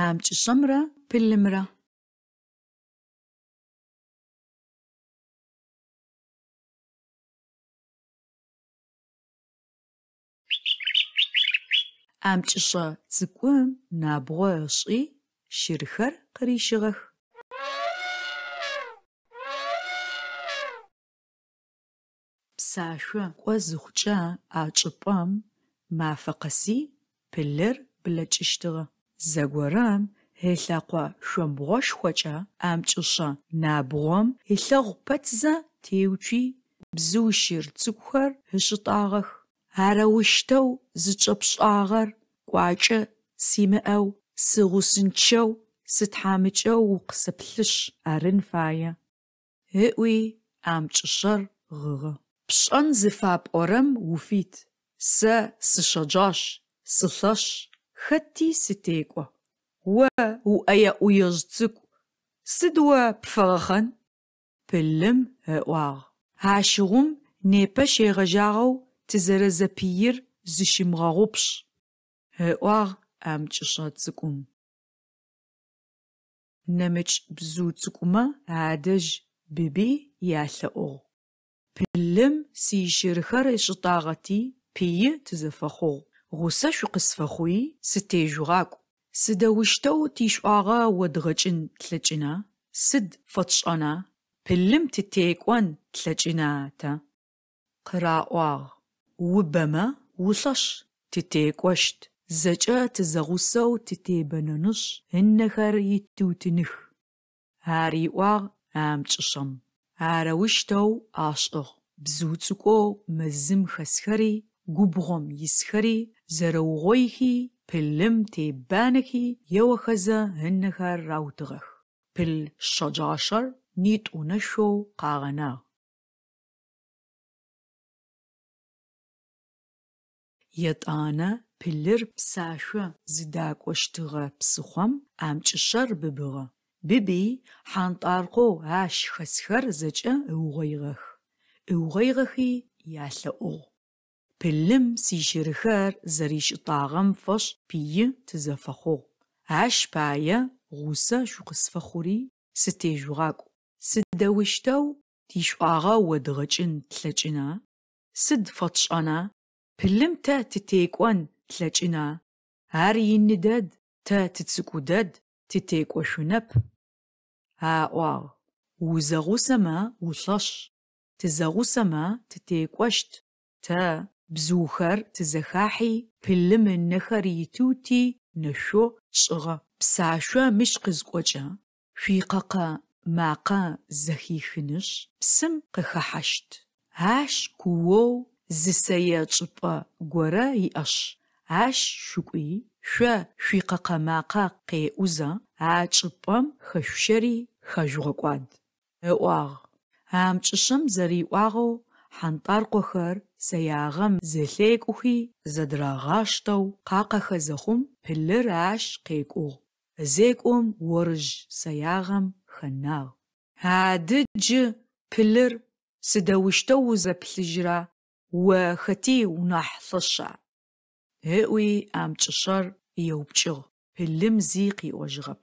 Амкӏышъэмрэ пылымрэ. Амкӏышъэ цӏыкӏум набгъо ышӏи щырхэр къырищыгъэх. Псашъо кӏо зыхъукӏэ а чӏыпӏэм мафэ къэси пылыр блэкӏыщтыгъэ. Зэгорэм ылъэкъо шъомбгъошхокӏэ амкӏышъэ набгъом ылъэгъу пэтзэ теуцуи, бзыу щыр цӏыкӏухэр ышӏытӏагъэх. Арэущтэу зыкӏэпшӏагъэр кӏуачӏэ симыӏэу, сыгъусэнчъэу, сытхьамыкӏэу укъысэплъышъ арын фае. Ыӏуи амкӏышъэр гъыгъэ. Пшӏэн зыфапӏорэм уфит, сэ сышъэджашъ, сылъэш, хэти сытекӏо. О уӏэе-ӏуежъ цӏыкӏу, сыд о пфэгъэхъэн? Пылым ыӏуагъ. Ащыгъум непэ щегъэжьагъэу тызэрэзэпыир зыщымыгъэгъупш, ыӏуагъ амкӏышъэ цӏыкӏум. Нэмыкӏ бзыу цӏыкӏумэ адэжь быби ялъэӏугъ. Пылым сищырхэр ышӏытӏагъэти, пыи тызэфэхъугъ. Гъусэ шъукъысфэхъуи, сытежъугъакӏу. Сыдэущтэу тишӏуагъэ одгъэкӏын тлъэкӏына, сыд фэтшӏэна, пылым тытекӏон тлъэкӏына тэ? Къыраӏуагъ: Убэмэ улъэш, тытекӏощт, зэкӏэ тызэгъусэу тытебэнэнышъ, ынэхэр итыутыных. Ариӏуагъ амкӏышъэм. Арэущтэу ашӏыгъ. Бзыу цӏыкӏоу мэзым хэсхэри, губгъом исхэри зэрэугъоихи, пылым тебанэхи, еохэзэ ынэхэр раутыгъэх. Пыл шъэджашъэр нитӏу нэшъоу къагъэнагъ. Етӏанэ пылыр псашъо зыдакӏощтыгъэ псыхъом амкӏышъэр быбыгъэ. Быби хьантӏаркъоу ащ хэсхэр зэкӏэ ыугъоигъэх. Ыугъоигъэхи ялъэӏугъ: Пылым сищырхэр зэришӏытӏагъэм фэшӏ пыи тызэфэхъугъ. Ащ пае гъусэ шъукъысфэхъури сытежъугъакӏу. Сыдэущтэу тишӏуагъэ одгъэкӏын тлъэкӏына, сыд фэтшӏэна, пылым тэ тытекӏон тлъэкӏына? Ар ины дэд, тэ тыцӏыкӏу дэд, тытекӏошъунэп. Аӏуагъ: Узэгъусэмэ улъэш, тызэгъусэмэ тытекӏощт. Тэ, бзыухэр, тызэхахьи, пылым ынэхэр итыути, нэшъу тшӏыгъэ. Псашъо мыщ къызыкӏокӏэ, шъуикъэкъэ макъэ зэхихынышъ, псым къыхэхьащт. Ащ куоу зы сэе чӏыпӏэ горэ иӏэшъ, ащ шъукӏуи, шъо шъуикъэкъэ макъэ къеӏузэ, а чӏыпӏэм хэшъущэри хэжъугъэкӏуад, ыӏуагъ. Амкӏышъэм зэриӏуагъэу хьантӏаркъохэр сэягъэм зэлъекӏухи, зэдырагъаштэу къакъэхэ зэхъум, пылыр ащ къекӏугъ. Зекӏом орыжъ сэягъэм хэнагъ. Адэ джы, пылыр, сыдэущтэу узэплъыжьра, о хэти унахь лъэша? Ыӏуи амкӏышъэр еупчӏыгъ. Пылым зи къыӏожьыгъэп.